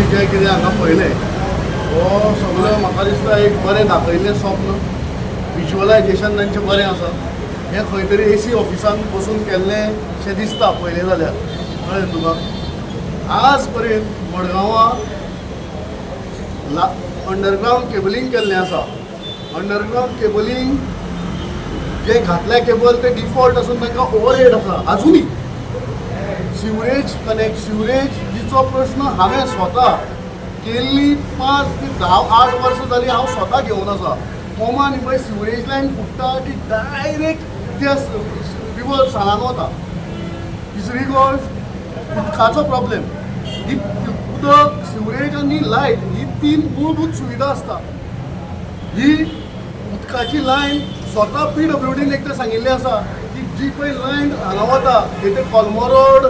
तुमी जें कितें हांगा पळयलें, हो सगळो म्हाका दिसता एक बरें दाखयल्लें स्वप्न. विज्युअलायजेशन तांचें बरें आसा. हें खंय तरी एसी ऑफिसान बसून केल्लें शें दिसता पळयलें जाल्यार. कळ्ळें तुका? आज पर्यंत मडगांवां अंडरग्रावंड केबलिंग केल्लें आसा. अंडरग्रावंड केबलिंग जे घातल्या केबल ते डिफॉल्ट आसून तांकां ओवरहेड आसा अजुनूय. सिवरेज कनेक्ट, सिवरेजीचो प्रश्न हांवें स्वता गेल्ली 5 ते 10 8 वर्सां जालीं हांव स्वता घेवन आसा. कोमान पळय सिवरेज लायन फुट्टा, ती डायरेक्ट त्या रिवर सालान वता. तिसरी गोश्ट, उदकाचो प्रॉब्लेम. ही उदक, सिवरेज आनी लायट ही तीन मूलभूत सुविधा आसता. ही उदकाची लायन स्वता पीडब्ल्यूडीन एकदां सांगिल्लें आसा की जी पळय लायन हांगा वता ते कोलमो रोड,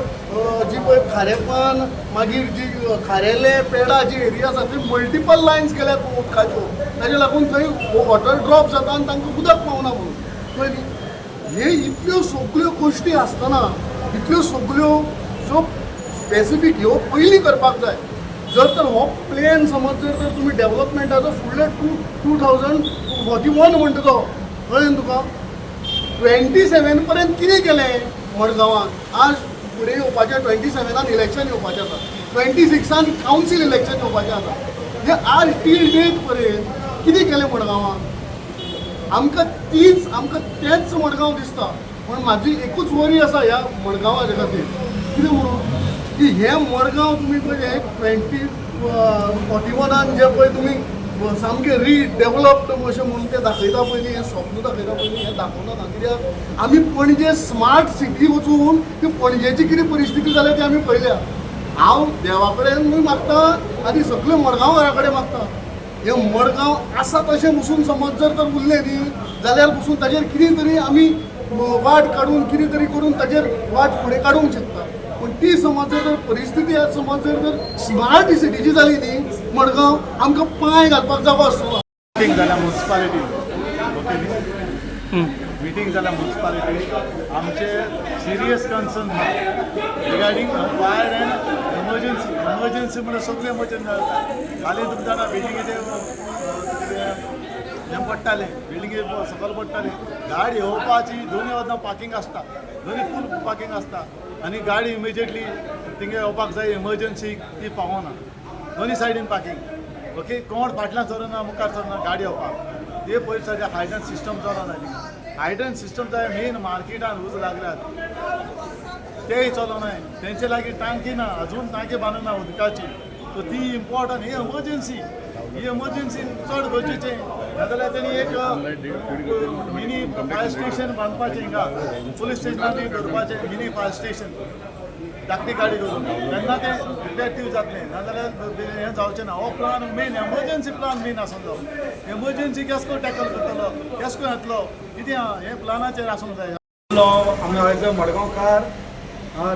जी पळय खारेपान, मागीर जी खारेले, पेडा जी एरिया आसा, थंय मल्टिपल लायन्स गेल्यात उदकाच्यो. ताजे लागून थंय वॉटर ड्रॉप जाता आनी तांकां उदक पावना म्हणून. कळ्ळें न्ही? हे इतल्यो सगल्यो गोश्टी आसतना, इतल्यो सगल्यो ज्यो स्पेसिफीक ह्यो पयलीं करपाक जाय. जर तर हो प्लॅन समज जर तर तुमी डेव्हलपमेंटाचो फुडले 2041 म्हणटा तो, कळ्ळें न्ही तुका? 27 पर्यंत कितें केलें मडगांवान? आज फुडें येवपाचें 27आन इलेक्शन येवपाचें आसा, 26आन कावन्सील इलेक्शन येवपाचें आसा. म्हणजे आज टील डेट पर्यंत कितें केलें मडगांवान? आमकां तेंच मडगांव दिसता. पूण म्हाजी एकूच वरी आसा ह्या मडगांवाच्या खातीर. कितें म्हणून की हें मडगांव तुमी पळय, हे 2041आन जे पळय तुमी सामकें रिडेवलप्ड अशें म्हणून ते दाखयता पयलीं, हें स्वप्न दाखयता पयलीं, हें दाखोवना. कित्याक आमी पणजे स्मार्ट सिटी वचून ती पणजेची कितें परिस्थिती जाल्या ती आमी पळयल्या. हांव देवा कडेन मागता आनी सगळे मडगांवकारा कडेन मागता, हें मडगांव आसा तशें बसून समज जर तर उरलें न्ही जाल्यार बसून ताजेर कितें तरी आमी वाट काडून, कितें तरी करून ताजेर वाट फुडें काडूंक शकता. पूण ती समज जर तर परिस्थिती आज समज जर तर स्मार्ट सिटीची जाली न्ही मडगांव, आमकां पांय घालपाक जागो आसतलो. मिटींग जाल्या मुन्सिपालिटी, ओके न्ही? मिटींग जाल्या मुन्सिपालिटी. आमचे सिरियस कन्सर्न आहा regarding fire and emergency. Emergency म्हणल्यार सगळी एमर्जन्सी जाता. हालीं तुमकां जाणा, बिल्डिंगेचे कितें हें पडटालें, बिल्डिंगे सकयल पडटालें. गाडी येवपाची दोनी वतना पार्किंग आसता, दोनी फूल पार्किंग आसता आनी गाडी इमिजिएटली थिंगा येवपाक जाय एमर्जन्सी, ती पावना. दोनी सायडीन पार्किंग, ओके. कोण फाटल्यान चलना, मुखार चलना गाडी येवपाक. ते पयलीं सद्या हायड्रन सिस्टम चलना थिंगा. हायड्रन सिस्टम जाय. मेन मार्केटान उजो लागल्यात, तेय चलनाय. तेंचे लागीं टांकी ना, अजून टांकी बांदूंक ना उदकाची. सो ती इम्पॉर्टंट ही एमर्जन्सी, ही एमर्जन्सी चड गरजेचें. नाजाल्यार तेणी एक मिनी फायर स्टेशन बांदपाचें हिंगा पुलीस स्टेशनार दवरपाचें, मिनी फायर स्टेशन, धाकटी गाडी करून. तेन्ना तें इफेक्टीव जातलें, नाजाल्यार हें जावचें ना. हो plan main, emergency plan main आसूंक जाय. एमर्जन्सी केस करून टॅकल करतलो, केस करून येतलो, कितें आहा हें प्लानाचेर आसूंक जाय. आमी एज अ मडगांवकार,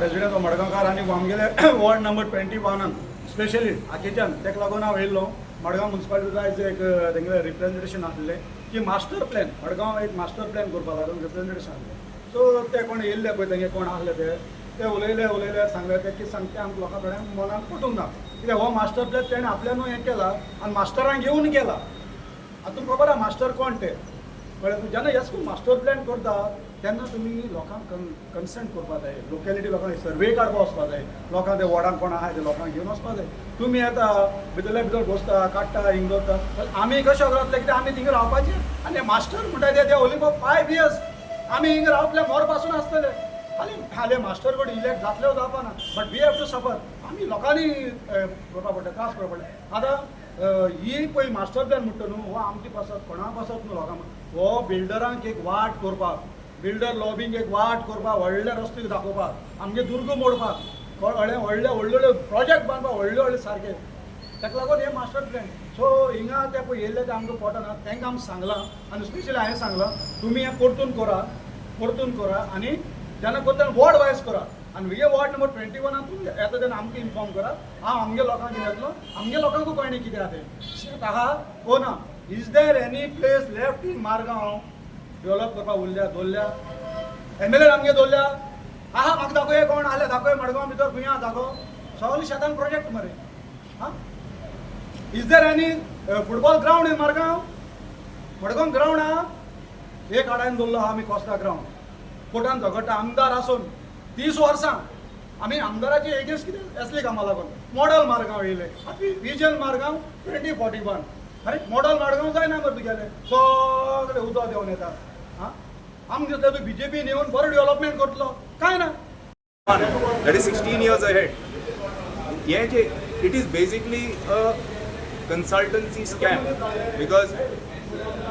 रेजिडंट ऑफ मडगांवकार आनी आमगेले वॉर्ड नंबर 21आन स्पेशली आकेच्यान, ताका लागून हांव येयल्लो. मडगांव मुन्सिपालिटी आयज एक तेंगेलें रिप्रेझेंटेशन आसलें की मास्टर प्लॅन, मडगांव एक मास्टर प्लॅन करपा लागून रिप्रेझेंटेशन आसलें. सो ते कोण येयल्ले पळय, तेंगे कोण आसले ते, ते उलयले उलयले, सांगले ते कितें सांगते आमकां लोकां कडेन मनाक पटूंक ना. कित्याक हो मास्टर प्लॅन तेणें आपल्यानूय हें केला आनी मास्टरांक घेवन केला. आतां तुमकां खबर आहा मास्टर कोण ते. कळ्ळें? तूं जेन्ना येस मास्टर प्लॅन करता तेन्ना तुमी लोकांक कन्संट करपा जाय, लोकेलिटी लोकांक सर्वे काडपा वचपा जाय, लोकांक ते वॉर्डान कोण आहा ते लोकांक घेवन वचपा जाय. तुमी येता, भितरल्या भितर बसता, काडटा, हिंग दवरता. आमी कशें जातलें? कित्याक आमी थिंगा रावपाचें आनी मास्टर म्हणटा ते ओनली फॉर 5 इयर्स. आमी हिंगा रावतले, मोर पासून आसतले. हालीं हालीं मास्टर कोण इलेक्ट जातले जावपाना, but we have to suffer. आमी लोकांनी करपा पडटा, त्रास करपा पडटा. आतां ही पळय मास्टर प्लॅन म्हणटा न्हू, हो आमचे पासत, कोणा पासत न्हू, लोकांक, हो बिल्डरांक एक वाट करपाक, बिल्डर लॉबींक एक वाट करपाक, व्हडले रस्ते दाखोवपाक, आमगे दुर्ग मोडपाक, व्हडले व्हडले व्हडले प्रोजेक्ट बांदपाक, व्हडले व्हडले सारके. ताका लागून हे मास्टर प्लॅन. सो हिंगा ते पळय येयल्ले ते आमकां पटना. तांकां आमी सांगलां आनी स्पेशली हांवें सांगलां, तुमी हें परतून करा, परतून करा आनी जेन्ना करता तेन्ना वॉर्ड वायज करा आनी हे वॉर्ड नंबर 21आन तुमी येता तेन्ना आमकां इन्फॉर्म करा. हांव आमगे लोकांक येतलो, आमगे लोकांकूय कळ्ळें कितें आहा तें. शेत आहा ओ ना? Is there any place left in Margao develop करपाक उरल्या दवरल्या? एमएलए आमगे दवरल्या आहा? म्हाका दाखय, कोण आहले दाखय. मडगांव भितर खंय आहा दाखो. सगळे शेतान प्रोजेक्ट मरे. हां, is there any football ground in Margao? Madgaon ground आहा एक आडायन दवरलो आहा आमी कोस्ता ग्रावंड. कोर्टान झगडटा आमदार आसून 30 वर्सां आमी आमदाराचे एगेन्स्ट कितें असले कामां लागून मॉडल मारगांव येयले. आतां विजन मारगांव 2041. आरे, मॉडल मारगांव जायना मरे तुगेलें, सगळें उदक देंवन येता. आं, आमकां दिसता तूं बीजेपीन येवन बरो डेव्हलपमेंट करतलो, कांय ना. That is 16 years ahead. हे जे it is basically a consultancy scam because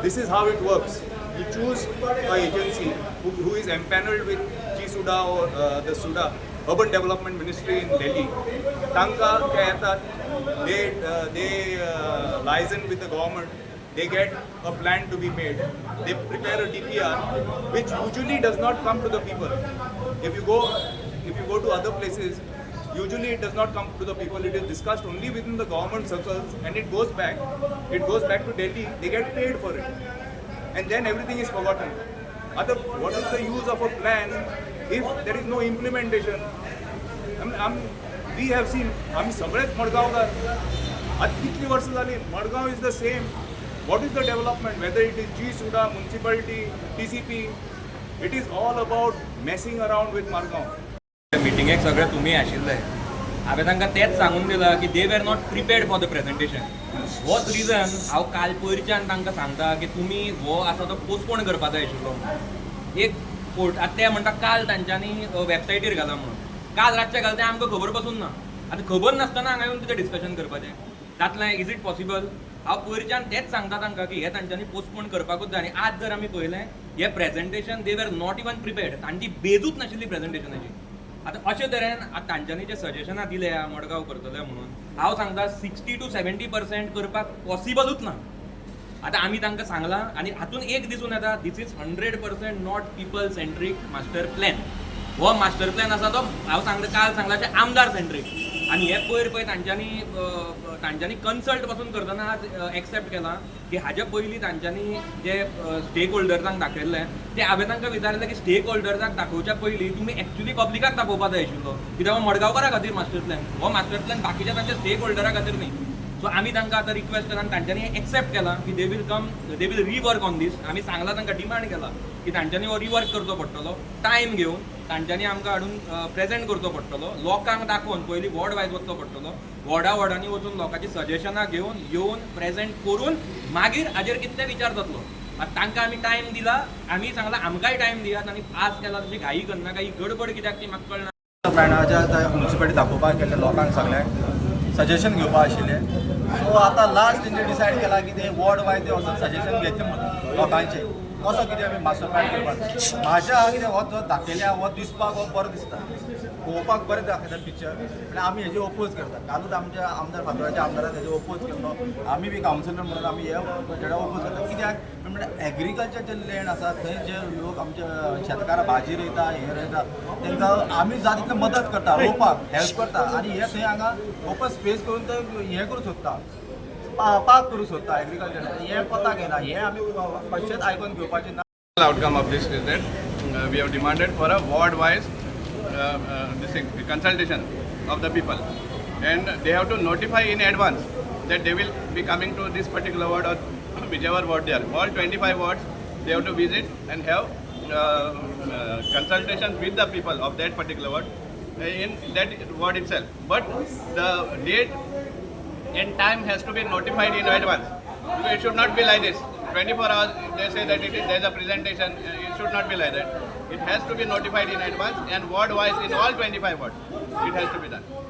this is how it works. You choose a agency who is empaneled with GSUDA or the SUDA, Urban Development Ministry in Delhi. तांकां ते येतात, they liaison with the government, they get a plan to be made, they prepare a DPR, which usually does not come to the people. If you go to other places, usually it does not come to the people. It is discussed only within the government circles and it goes back to Delhi. They get paid for it. And then everything is forgotten. Other, what is the use of a plan if there is no implementation? We have seen, आम्ही सगळेच मडगांवकार. आता कितली वर्सां जाली Madgaon is the same. What is the development? Whether it is GSUDA, municipality, TCP, it is all about messing around with Margao. मिटिंगेक सगळे तुमी आशिल्ले. हांवें तांकां तेंच सांगून दिलां की they were not prepared for the presentation. होच रिजन हांव काल पयरच्यान तांकां सांगता की तुमी हो आसा तो पोस्टपोन करपा जाय आशिल्लो म्हणून. एक कोर्ट आतां ते म्हणटा काल तांच्यांनी वेबसायटीर घाला म्हणून. काल रातचें घाल तें आमकां खबर पसून ना. आतां खबर नासतना हांगा येवन कितें डिस्कशन करपाचें जातलें? Is it possible? हांव पयरच्यान तेंच सांगता तांकां की हें तांच्यांनी पोस्टपोन करपाकूच जाय. आनी आज जर आमी पळयलें हें presentation, they were not even prepared. तांची बेजूच नाशिल्ली प्रेजेंटेशनाची. आतां अशे तरेन आतां तांच्यांनी जे सजेशनां दिल्या मडगांव करतले म्हणून, हांव सांगता 60 to 70% करपाक पॉसिबलूच ना. आतां आमी तांकां सांगलां आनी हातून एक दिसून येता, this is 100% not people centric master plan. हो मास्टर प्लॅन आसा तो हांव सांगता, काल सांगला ते आमदार सेंट्रीक. आनी हे पयर पळय तांच्यांनी कन्सल्ट पासून करतना आज एक्सेप्ट केलां की हाजे पयलीं तांच्यांनी जे स्टेक होल्डर्सांक दाखयल्लें ते हांवें तांकां विचारलें की स्टेक होल्डर्सांक दाखोवच्या पयलीं तुमी एक्चुली पब्लिकाक दाखोवपा जाय आशिल्लो, कित्याक हो मडगांवकारा खातीर मास्टर प्लॅन. हो मास्टर प्लॅन बाकीच्या तांच्या स्टेक होल्डरा खातीर न्ही. सो आमी तांकां आतां रिक्वेस्ट केला आनी तांच्यांनी एक्सेप्ट केलां की they will come, they will rework on this. आमी सांगलां तांकां, डिमांड केला की तांच्यांनी हो रिवर्क करचो पडटलो, टायम घेवन तांच्यांनी आमकां हाडून प्रेजेंट करचो पडटलो, लोकांक दाखोवन पयलीं वॉर्ड वायज वचचो पडटलो, वॉर्डा वॉर्डांनी वचून लोकांची सजेशनां घेवन येवन प्रेजेंट करून मागीर हाजेर कितले विचार जातलो. आतां तांकां आमी टायम दिला. आमी सांगलां आमकांय टायम दियात. आनी आज केला तशी घाई करनाका. ही गडबड कित्याक ती म्हाका कळना. प्लॅनाच्या म्युन्सिपालिटी दाखोवपाक गेल्ले, लोकांक सगळ्यांक सजेशन घेवपा आशिल्लें. सो आतां लास्ट तेंचे डिसायड केला की ते वॉर्ड वायज ते वचून सजेशन घेतले म्हणून लोकांचे, कसो कितें आमी मास्टर प्लॅन करपाक. म्हाज्या कितें हो जो दाखयल्या हो दिसपाक हो बरो दिसता, पळोवपाक बरें दाखयता पिक्चर, पण आमी हेजे ओपोज करता. कालूच आमच्या आमदार, फातोर्डाच्या आमदारान तेजे ओपोज केल्लो. आमी बी कावन्सिलर म्हणून आमी हे बजेटा ओपोज करता. कित्याक म्हणल्यार एग्रीकल्चर जे लँड आसा थंय जे लोक आमचे शेतकारां भाजी रोयता, हें रोयता, तांकां आमी जाता तितलें मदत करता, रोवपाक हेल्प करता. आनी हे थंय हांगा ओपन स्पेस करून ते हें करूंक सोदता, पार्क करूंक सोदता एग्रीकल्चर. हें पताक येना. हें आमी कशेंच आयकोन घेवपाचें ना. Outcome of this is that we have demanded for a ward-wise this thing, consultation of the people, and they have to notify in advance that they will be coming to this particular ward or whichever ward they are. All 25 wards they have to visit and have consultations with the people of that particular ward in that ward itself. But the date and time has to be notified in advance. It should not be like this. 24 hours they say that it is there is a presentation. It should not be like that. It has to be notified in advance and ward wise in all 25 wards. It has to be done.